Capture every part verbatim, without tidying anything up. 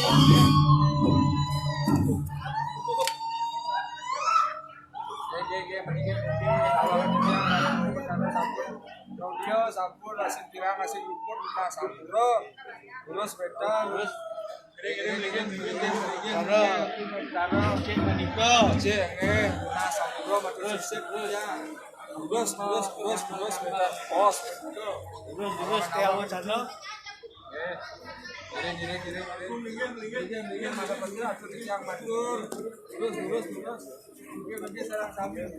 Nggih, nggih, nggih, mriki, mriki, awak titiang sampun. Claudio sampun, asing kirang, asing luput, kita sampura. Terus sepeda, terus. Nggih, nggih, nggih, nggih, nggih, nggih. Cara. Cara. Cek menika. Cek, nggih. Kita sampura, matur sisip, ya. Terus, terus, terus, terus, sepeda. Pos, betul. Terus, terus, kayak apa, Jano? Nggih. Ngiring, ngiring, ngiring, ngiring. Ngiring, ngiring, madhep, madhep, atur titiang matur. Terus, terus, terus. Nggih, nggih, sareng sami. Eh,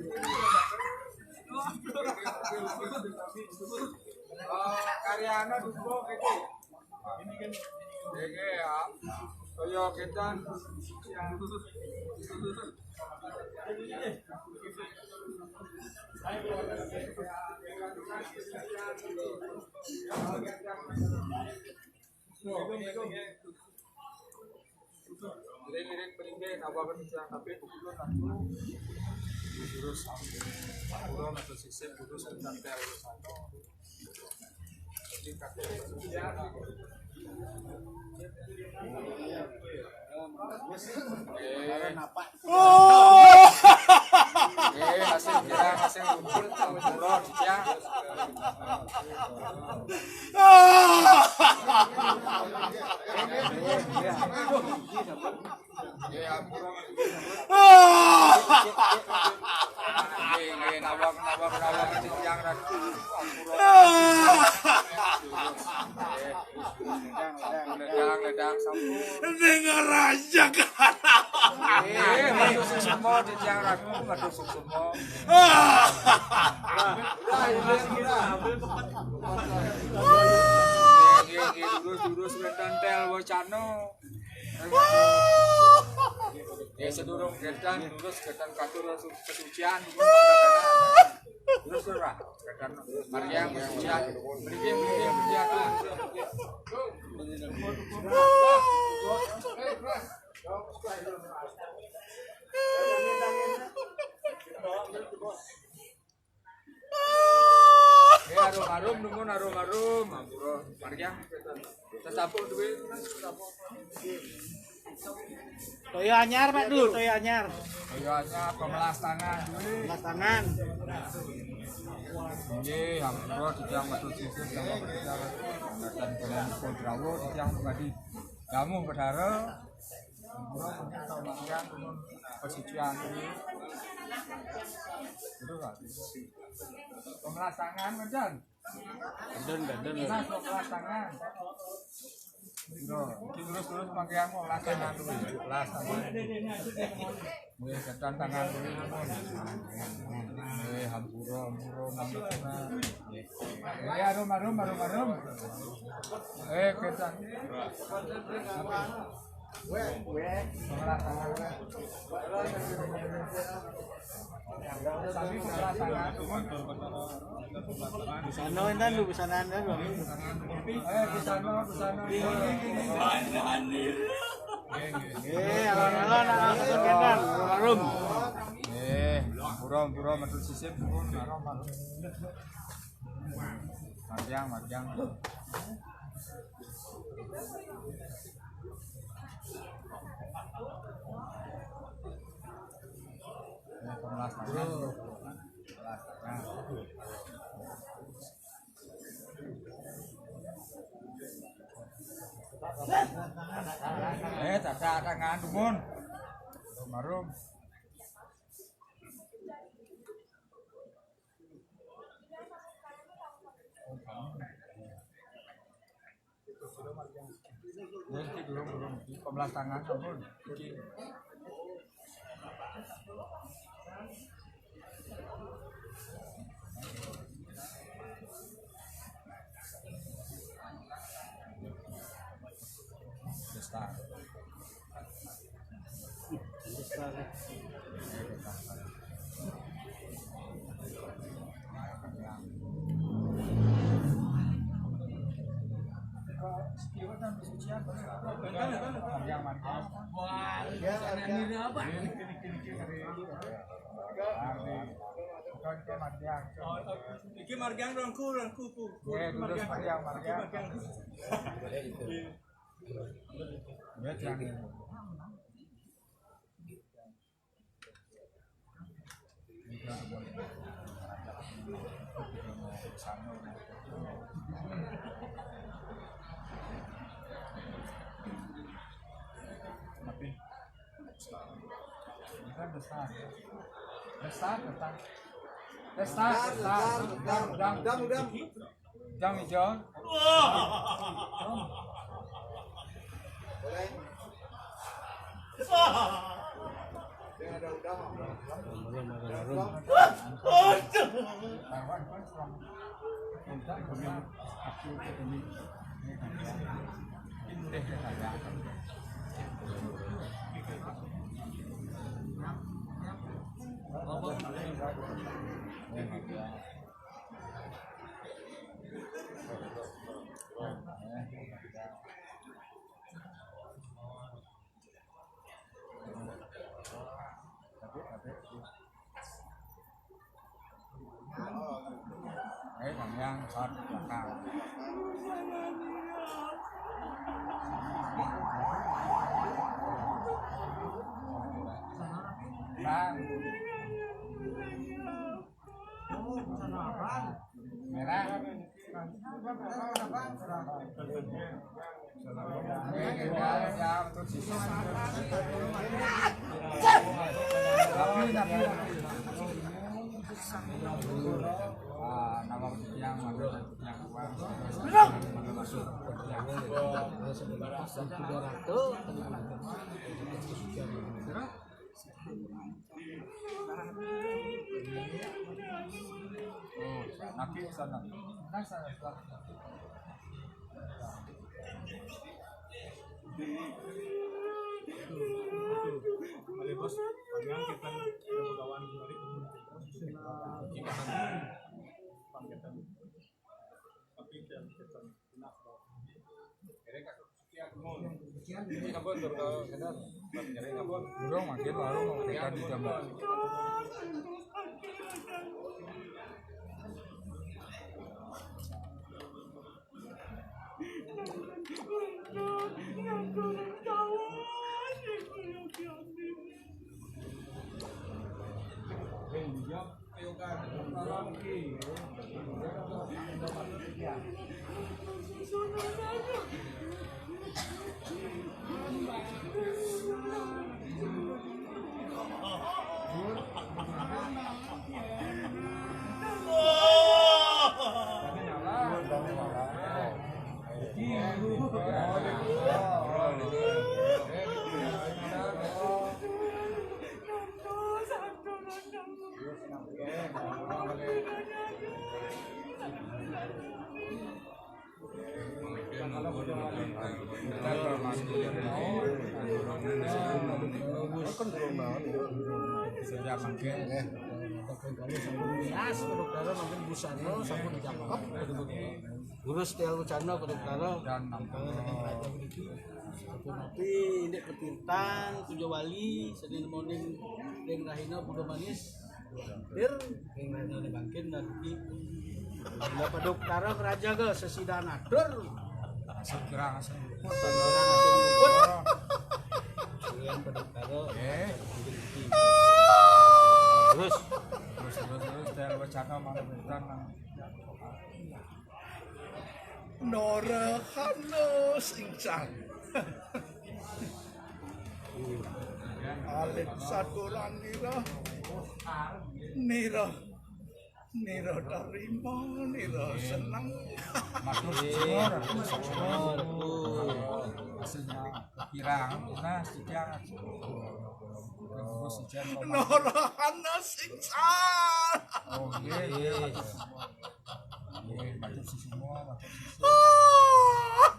karyana duka kene. Nggih, nggih, ya. Kaya ketan. Ngiring-ngiring peninggal, nawakan siang tapi pukul satu. Terus sampai pulang atau sisip, terus sampai satu. Jadi, kakek. Oh! Eh, hasil kira, hasil kumpul, kumpul, ya. Ya, ampun. Nggih, nggih, nawak, nawak, nawak, titiang ratu. Ampun. Ledang, ledang, sampun. Dengar aja kan. Eh, matur suksma, titiang ratu, matur suksma. Nggih, nggih, nggih, durus, durus, wénten tel wacana. Ya, sedurung ketan, durus ketan katur su-, kesucian. Terus ora? Ketan margiang kesucian. Mriki, mriki, mriki. Eh, arum-arum, nuwun arum-arum. Ampura. Margiang. Sesapuk duwe, sesapuk. Toya anyar, Pak Du, toya anyar. Toya anyar, pemelas tangan duwe. Pemelas tangan. Nggih, ampura, titiang matur sisip, titiang matur sisip. Datang kalian Putrawo, titiang pribadi. Kamu, Betara. Ampura, mungkin tau margiang, nuwun pesucian duwe. Betul, Pak? Pemelas tangan, betul? Gendon, gendon. Mas, pemelas tangan. Yo, iki terus-terus pakai aku, pemelas tangan dulu. Pemelas tangan. Nggih, ketan tangan dulu. Nggih, hampura, hampura, hampura. Nggih, arum, arum, arum, arum. Eh, ketan. Busana enten lho, busana enten lho. Eh, alon-alon, alon-alon, enten, alon-alon. Eh, pura, pura, matur sisip, pura, pura, pura. Margiang, margiang. Ini pemelas tangan. Pemelas tangan. Eh, cadak tangan, dumun. Marum. Ya, iki durung, durung. Iki pemelas tangan, ampun. Iki. Wis, tak. Iki margiang rongku, rongku, Bu. Nggih, terus margiang, margiang. Margiang. Ya, jangan. Tapi ini kan besar. Besar, besar. Besar, besar. Udang, udang. Udang hijau. Eh, yang shot belakang. Bang. Merah. Oh, nanti sana. Nanti sana. Bos, kami angkat kan, ada pegawai dari komunitas. Tapi kita, kita, kita, Durung makin baru mau kita di jam. Terus dia mungkin busana sampun dijangkep. Terus dia lucana pada kala dan tapi ini petirtan tujuh wali Senin morning, Deng Rahina Budo Manis. Pir, ing rene bangkin nanti. Lah Paduk Tara raja ke sesidan atur. Asal kira asal. Kalian Paduk Tara. Eh. Terus, terus, terus, terus, saya bacakan mana tentang Norahana sing sang. Alit saturan nira, nira, nira tarima, nira seneng. Matur suwun. Kirang, nah, sekian. Norahana sing sang. Oh, iya, iya. Nggih, matur suwun, matur suwun.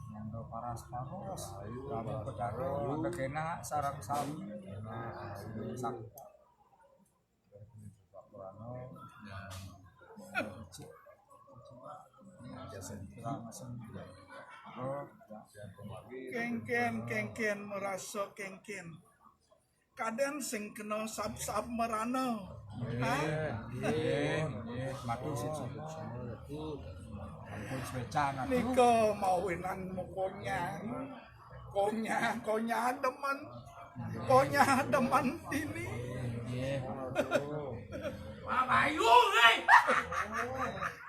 Monggo paras-paros, kami Betara, mangga kena sareng sami. Sak- Kengken, kengken, merasa kengken. kadén sing kena sab-sab merana. Hah? Nggih, nggih, nggih. Matur sing sembah. Ampun, swécan atuh. Nika mawinan mukanya. Konya, konya demen. Konya demen dini. Nggih. Wah, Bayu, hei.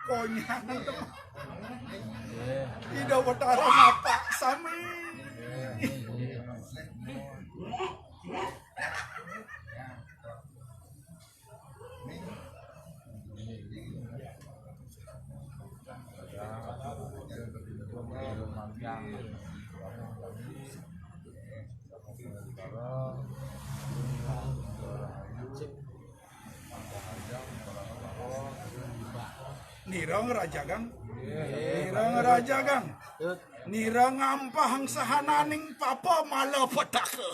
Konya demen. Nggih. Ida Betara napa sami. Nggih. Nira ngrajagang. Nira ngrajagang. Nira ngampahang sahananing papa malapetaka.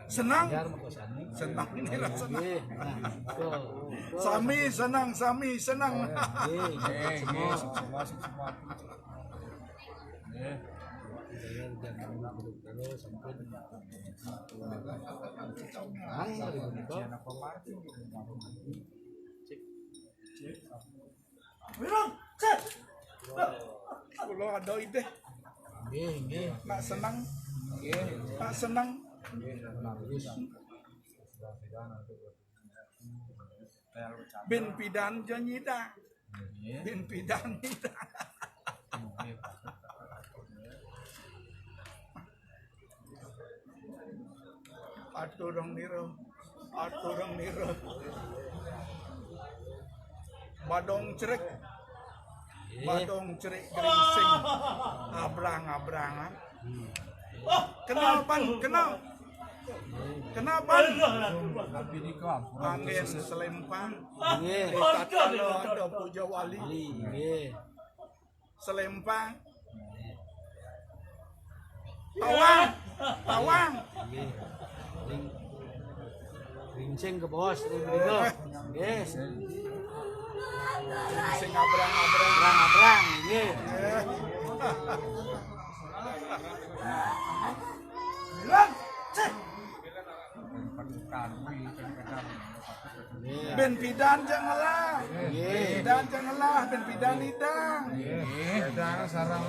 Senang? Senang, nira senang. Nggih, nah, betul, betul. Sami senang, sami senang. Nggih, nggih, nggih, semua, semua. Nggih. Saya jangan duduk terus, sampai. Nah, dari begitu. Kula ada idih. Nggih, nggih. Nak seneng. Nggih. Nak seneng. Nggih, bagus. Bin pidan ja nyidang. Nggih. Bin pidan nyidang. Nggih. Aturang nira. Aturang nira. Badong cerik. Badong cerik geringsing. Abrang-abrangan. Kenal pan, kenal. Kenal pan. Angin selempang. Nggih. Tatkala ada puja wali. Nggih. Selempang. Tawang, tawang. Nggih. Ring-, ringsing ke bos, ring-, ring-, nggih. Sing abrang-abrang. Abrang-abrang, nggih. Nggih. Bilang, cek. Nggih. Ben pidan ja ngelah. Nggih. Ben pidan ja ngelah, ben pidan idang. Nggih. Idang sareng.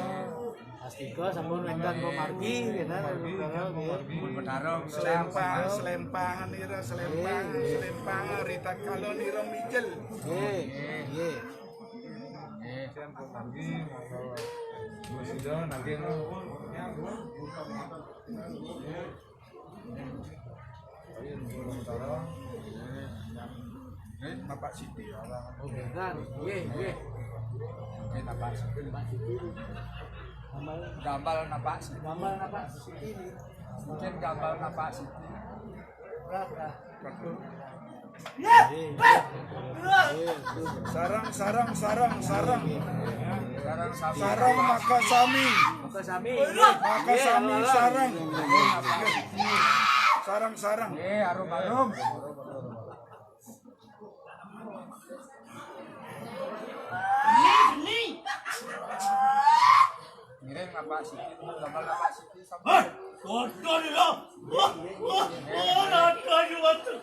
Astika sampun wénten pamargi, nggih, nggih. Pun Betara, selempang, selempang nira, selempang, nggih, selempang, ritatkala nira mijil. Nggih, nggih. Nggih. Pamargi, Gus Ida, nggih. Nggih, Bapak Siti. Oh, bener. Nggih, nggih. Nggih, Bapak Siti. Bapak Siti. Gambar, gambar Bapak Siti. Gambar Bapak Siti. Mungkin gambar Bapak Siti. Berat, berat. Nggih. Sarang, sarang, sarang, sarang. Sarang sami. Sarang maka sami. Maka sami. Maka sami sarang. Sarang, sarang. Nggih, arum, arum. Ngiring apa sih? Gambar apa sih? Hei, kotor ya. Wah, wah, wah, ada di waktu.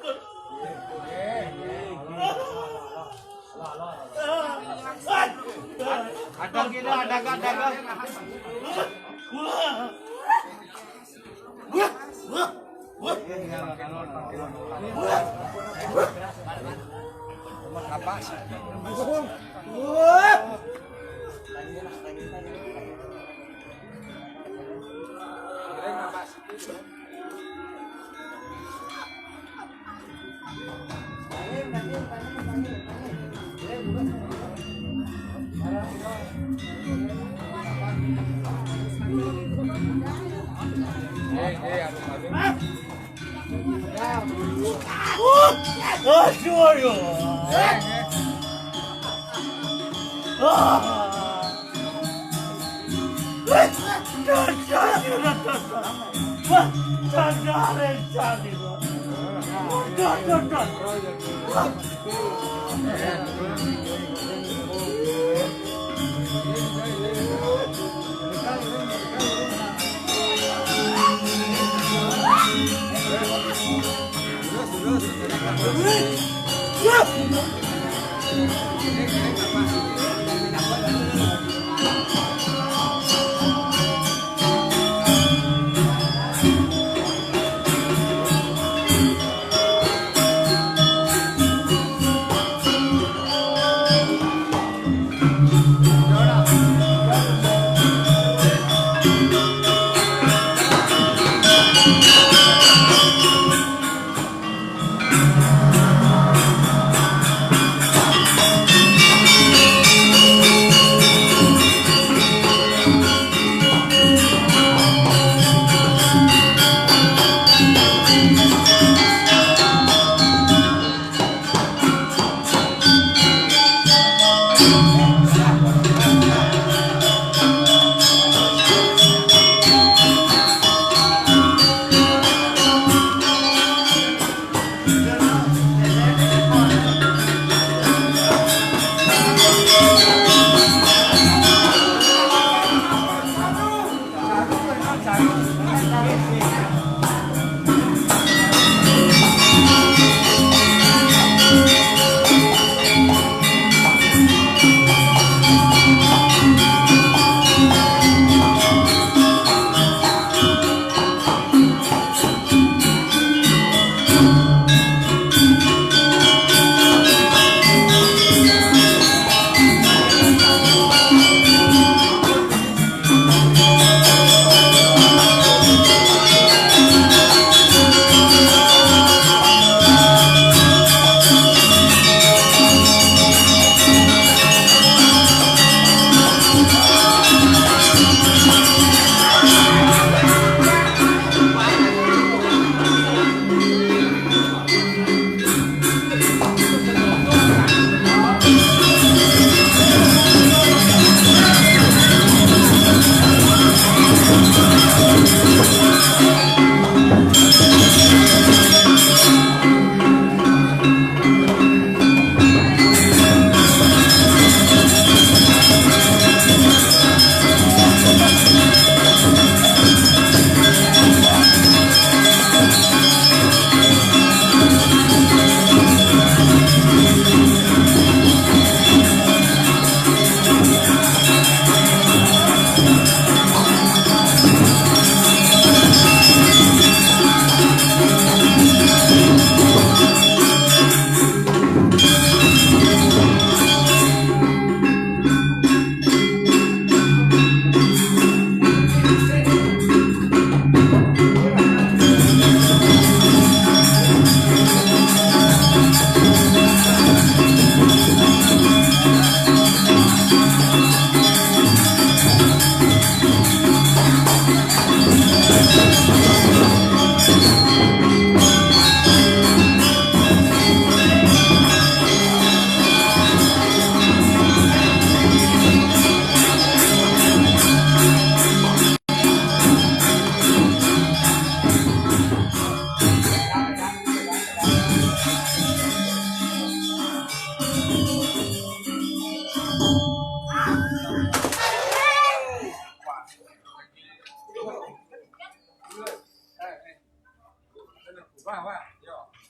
Ada gila, ada, ada. Wah. Apa sih? Aduh, aduh. Ah. Wah, canda, canda. Wah, canda, canda. Wah.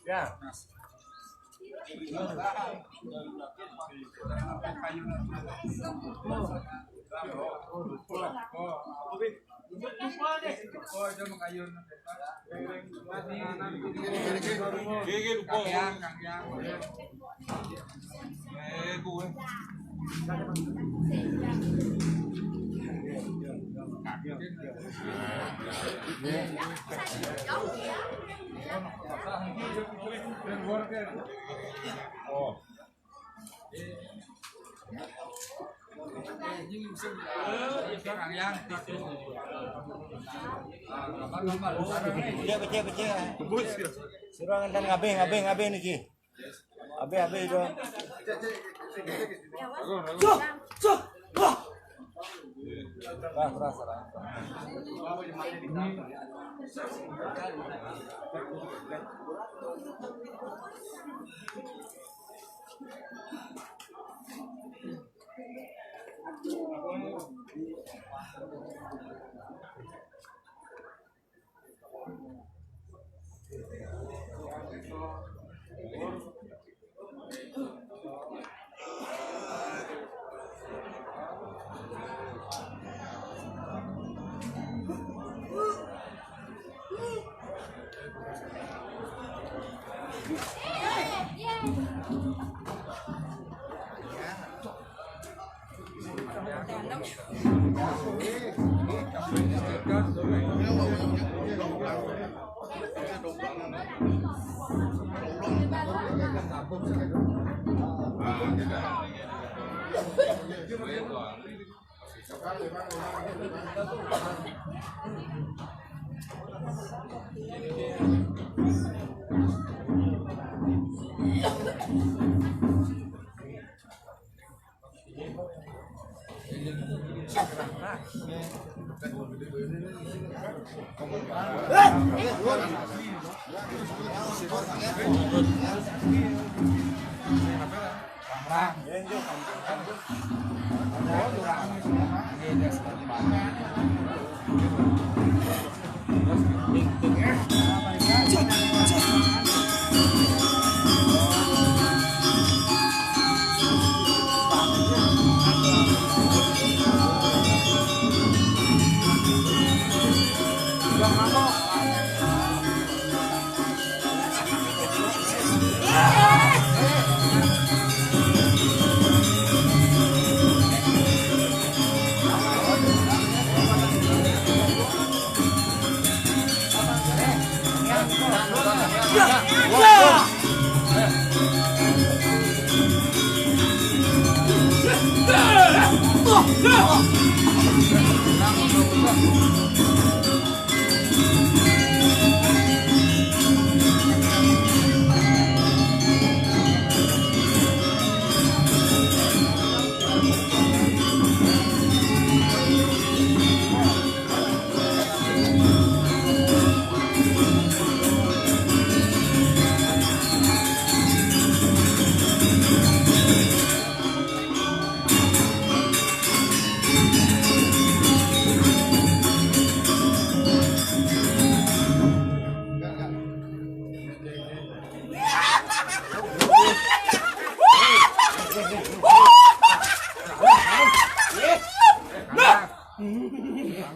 Ya. Pecah, pecah, pecah. Suruh ngantan ngabih, ngabih, ngabih niki. Abih, abih, dong. Cuk, cuk, wah.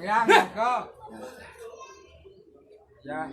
Yang, yang, kok. Ya.